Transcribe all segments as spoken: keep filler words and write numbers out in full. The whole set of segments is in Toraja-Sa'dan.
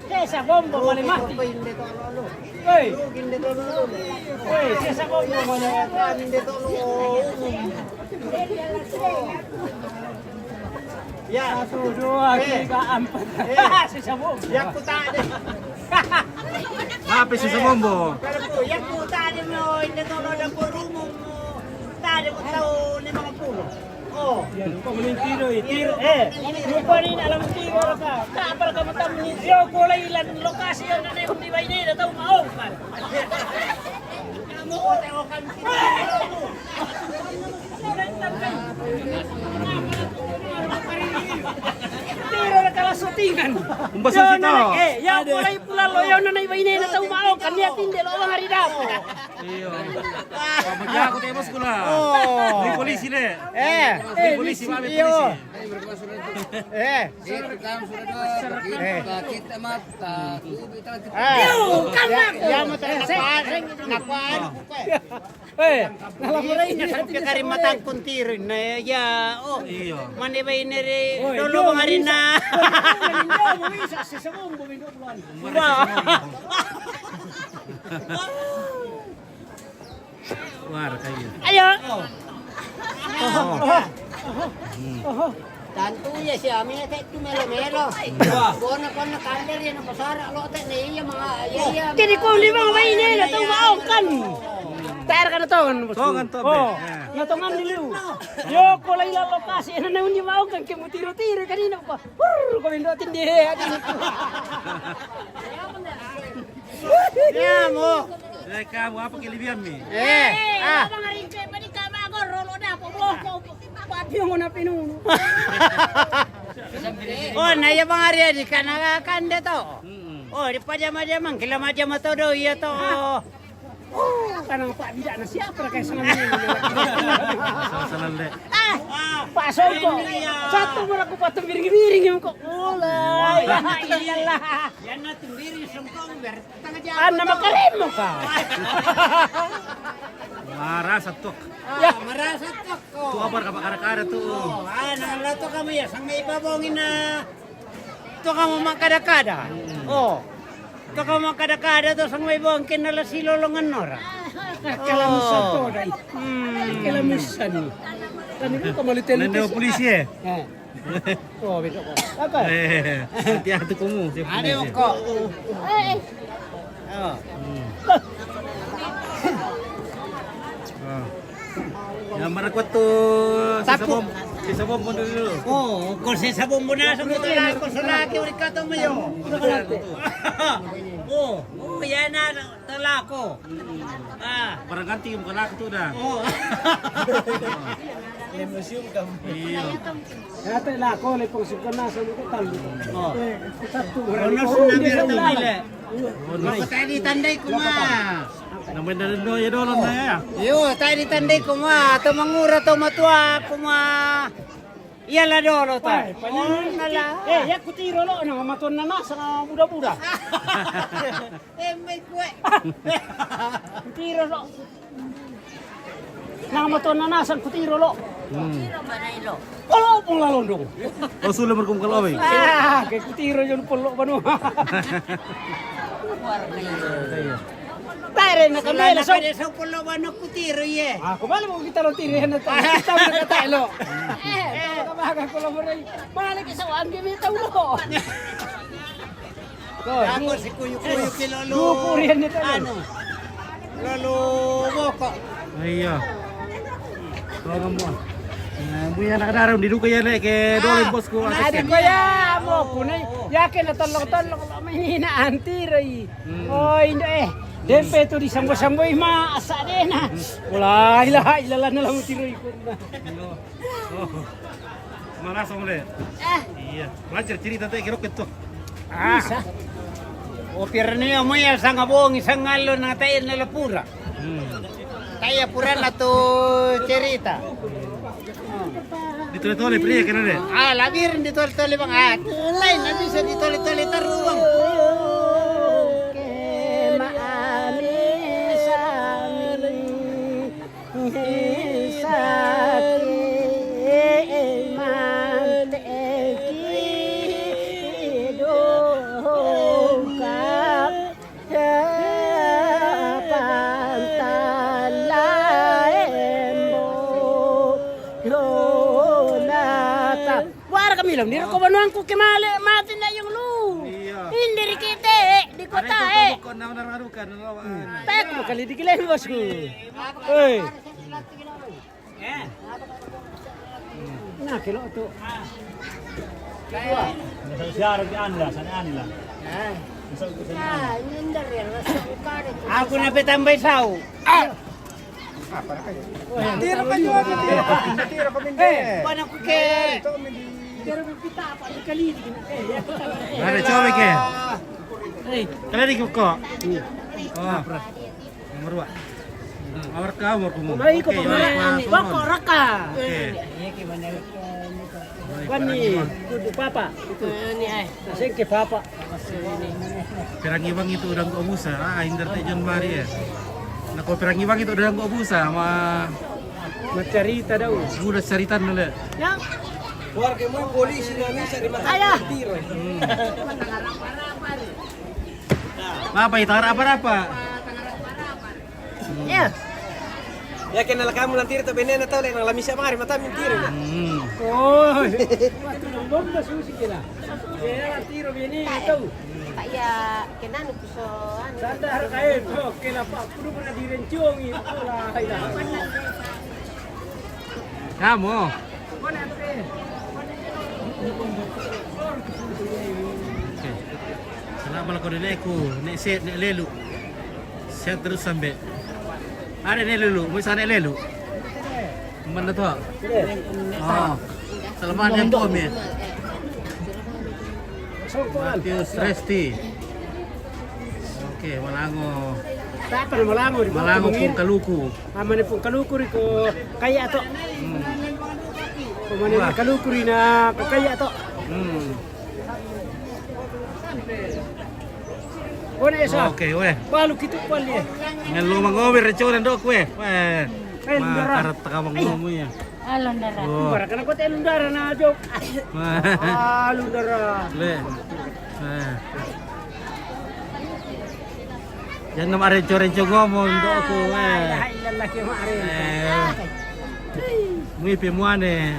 Sesa bombo male mati. Woi. Woi, sesa bombo male mati. Ya. Satu, dua, tiga, empat. Sesa bombo. Ya, ku tadi. Apa sesa bombo? Kalau ku, ya, ku tadi mo, inde tolo dapur umum mo. Tadi ku tahu lima puluh. Oh. Iya, lupa mending tidur, eh, tidur, eh. Lupa ni nak lawan tidur ka. Kapal kamu tahu ni. Yo, ko lai lan lokasi yang nak naik di bayi ni dah tahu mau kan. Kamu ko tengok kan. Tidur kalau syutingan. Umbas kita. Eh, ya, ko lai pula lo yang nak naik bayi ni dah tahu mau kan dia tindih lo hari dah. Iyo. Kamu jago teh bos kula. Oh. Ini polisi deh. Eh. Ini polisi, mami polisi. Eh. Kita mata. Ah. Ya, ya, mau terus ngapain? Ngapain? Eh, ngapain? Ini sampai kari matang kuntirin. Nah, ya, oh. Iyo. Mandi bayi nere dolo mangarina. Wah. War kayo. Ayo. Tantu ya si Ami ya tu melo-melo. Bona kona kandar ya na pasara lo te ne iya mga iya iya. Jadi ko di mga bayi nila tong maokan. Tayar ka na tongan. Tongan to. Oh, na tongan diliu. Yo ko lai la lokasi na na undi maokan ke mutiro-tiro kanina pa. Wur ko bindo tindi. Ya mo. Eh, kamu apa kelebihan mi? Eh, ah. Oh, na iya bang Arya di kana kande to. Oh, di pajama-jama kila majama to do iya to. Kana pa bida na siapa kayak senang ini. Salah-salah deh. Ah, Pak Songko. Satu mura ku patung biring-biring yang kok mulai. Iyalah. Yan na tumbiri sungkong ber. Ana makaremo ka. Marasa tok. Ya, marasa tok. Tu abar ka bakara-kara tu. Oh, ana la to kamu ya sang may babongin na. To kamu makada-kada. Oh. To kamu makada-kada to sang may bongkin na la silolongan nora. Kalamusan to dai. Kalamusan. Kami ko kamalutel. Nende polisi eh. Oh, beda ko. Apa? Eh, hati-hati kamu. Ada kok. Eh. Oh. Ya, marakwat to si Sabom. Si Sabom pun dulu. Oh, ko si Sabom pun na sa mo tala ko sa laki ulit ka to mayo. Oh, oh, yan na. Talako. Ah. Barang ganti yung kalako to da. Oh. Limosyum ka mo. Iyo. Kaya talako, lipong sugkan na sa mga talo. Oh. Ano sa nabira to mile? Mako tayo di tanday kuma. Naman na rin doon, yun doon na ya. Yo, tayo di tanday kuma. Tumangura to matua kuma. Iya la dolo ta. Ay, panyan. Oh, nala. Eh, ya kutiro lo na maton na na sa buda-buda. Eh, may kue. Kutiro lo. Na maton na na sa kutiro lo. Hmm. Kutiro manay lo. Kalau pun lalondong. Oh, sudah berkum kalau, eh. Ah, kayak kutiro yung pulo ba no. Tare na kami la so. Sa pulo ba no kutiro ye. Ah, kumala mo kita lo tiri na ta. Kita mo na tayo lo. Eh, kabaga ko lo mo rin. Mali ka sa ang gimi tao lo. Ako si Kuyu Kuyu kilo lo. Lupo rin nito. Ano? Lolo Boko. Iya. Tolong mo. Buya na kadaraw, di duka yan eh, ke dole bos ko. Adi ko ya mo kunay. Yakin na tolong-tolong lo may hina antiro eh. Oh, indo eh. Dempe to di sambo-sambo ima asa de na. Wala ila ila na lang tiro ikon na. Marasa mo le. Ah. Iya. Belajar cerita teh kira keto. Ah. Bisa. O pirni mo ya sanga bongi sangalo na tayo na lapura. Hmm. Tayo pura na to cerita. Di Tole-tole, pria, kan ada? Ah, labirin ditole-tole, Bang. Ah, lain, na bisa ditole-tole terus, Bang. Oke, maami sami. Saki manteki dongkap. Pantala embo donata. Wara kami lang, dira ko banuangku kemale, mati na yung lu. Iya. Indiri kite, di kota, eh. Ko na narukan, narukan. Tak mo kali di kilay, bosku. Oi. Nah, kilo tu. Nasa siya, anda, sana anila. Nasa, nasa. Aku na pe tambay sau. Ah! Tiro ka, Jojo, tiro. Tiro ka, Mindy. Eh, paano ko ke? Ito, Mindy. Ada cowok ke? Eh. Kala di ko. Oh. Nomor dua. Awar ka, awar ko mo. Mai ko. Oke, pa awar ko, mai. Awar ko, raka. Oke. Wani, kudu papa. Itu. Ni ai. Sengke papa. Pirangi bang itu udah nggak busa. Ah, indar te John Mari ya. Nah, kalau pirangi bang itu udah nggak busa sama. Macarita dau. Udah carita dulu. Ya. Keluarga mau polisi na misa di mata. Ayah. Tiro. Hmm. Apa itu? Apa-apa? Ya. Ya, kenal kamu nanti itu bene na tahu, lek na lamisa mari mata mintiri. Hmm. Oh. Waktu nang bomba susi kira. Ya, tiro bene tahu. Pak, ya, kenal kuso anu. Sadar kae to, kenapa kudu pernah direncongi. Lah, ya. Kamu. Oke. Sala bala ko deleku, nek set, nek lelu. Set terus sampe. Ada nek lelu, mau sana nek lelu. Mana tu? Oh. Selamat yang kami. Matius Resti. Oke, Malango. Siapa nama Malango? Di Malango Bukit Bungin. Pungkaluku. Amane Pungkaluku riko kaya to. Hmm. Pamane Pungkaluku rina kaya to. Hmm. One esa. Oke, weh. Balu kitu pali. Ngelu mangobe recoran dok weh. Weh. Eh, ma karat takamangomu ya. Alondara. Oh. Bara kana kote lundara na jok. Alondara. Le. Eh. Jangan nama renco-renco ngomong, dok aku, eh. La ilaha illallah, ke mari. Eh. Mui pe muane.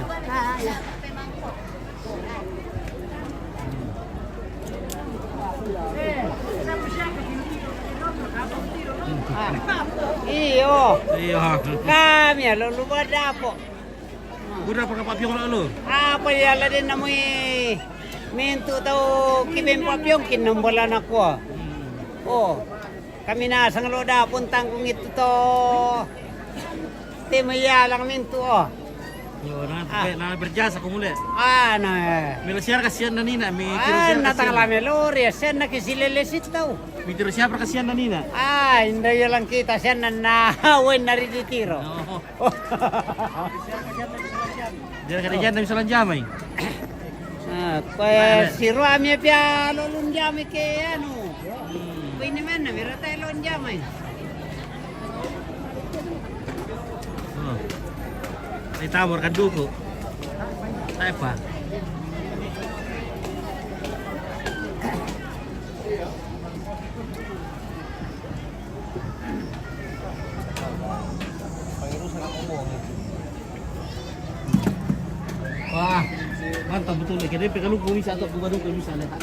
Iyo. Iyo. Kami ya, lu, lu pada apa? Udah pakai papiong lalu? Apa ya, la den namui mintu tau kiben papiong kin nambalan aku. Hmm. Oh, kami na sangalo da pun tanggung itu to. Tema ya lang mintu, oh. Yo, na, ah, na berjasa ko mule. Ah, na. Melo siar kasihan na nina, mi ah, tiro siar na kasihan. Tangala melo ria, sian na kisilele sit tau. Mi tiro siar kasihan na nina. Ah, inda ya lang kita sian na na wen nari di tiro. No. Dia kada janda bisa lanjamai. Ah, pa siro ami pia lolun jami ke anu. Hmm. Ko ini mana, mira tai lon jamai. Oh. Ai tabor kan duku. Tai pa. Wah, mantap betul. Kira pe kalau kau bisa atau gubernur kau bisa lihat.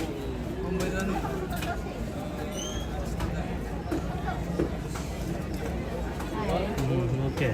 Hmm, oke.